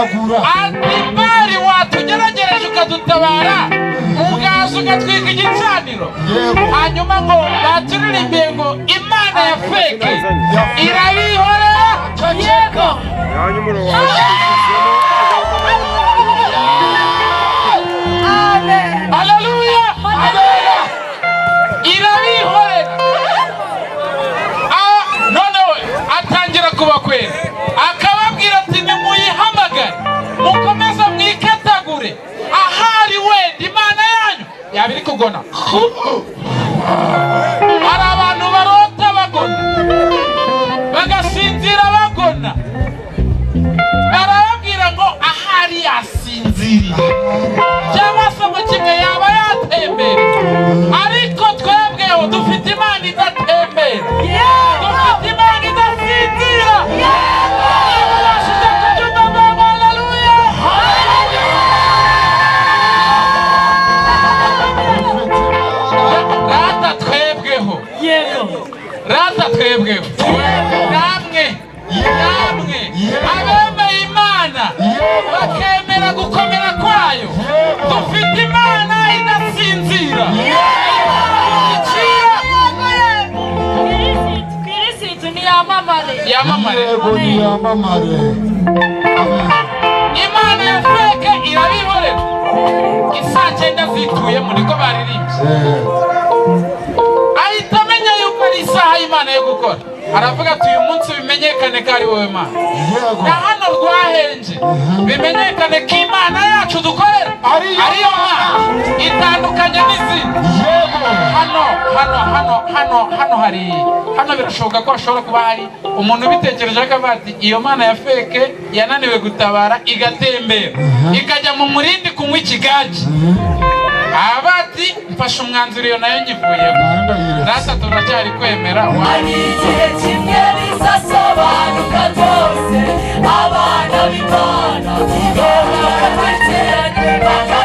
Agura. Ati: "Bali watugeragereje ukadutabara, ukaza ugatwika igicaniro." Hanyuma ngo baturirimbiye ngo imana ya fake irabihorera. Yego. Hanyuma washyizemo. Haleluya, irabihorera. Ah, noneho atangira kubakwera, akababwira ati: "Nimuyihamagare, mukomeze mwikatagure, ahari wenda imana yanyu yaba iri kugona." Hari abantu barota bagona, bagasinzira bagona. Barababwira ngo ahari yasinziriye, cyangwa se ngo kimwe yaba yatembereye. Ariko twebweho dufite Imana idatembera, dufite Imana idasinzira. Niba ubashije kubyumva, ngo haleluya. Rata twebweho, rata twebweho, namwe, namwe abemeye Imana bakemera gukomera kwayo, dufite Imana idasinzira. Icira. Kirisitu niyamamare. Yamamare. Yego, niyamamare. Amen. Imana ya fake irabihorera. Isaa 9 zituyemo, niko baririmbye. Ahita amenya yuko ari isaha y'Imana yo gukora. Aravuga ati: "Uyu munsi bimenyekane ko ari wowe Mana." Na hano rwahenje, bimenyekane ko Imana yacu dukorera ariyo Mana itandukanye n'izindi. Hano, hano, hano, hano, hano hari, hano birashoboka ko hashobora kuba hari umuntu ubitekereje, akavuga ati: "Iyo mana ya fake yananiwe gutabara, igatembera, ikajya mu murindi kunywa ikigage." Aba ati: "Mfashe umwanzuro, iyo nayo nyivuyeho." Nayo ndayiretse. Rata turacyari kwemera. Hari igihe kimwe bizasobanuka rwose, abana b'Imana bakatwegeranya.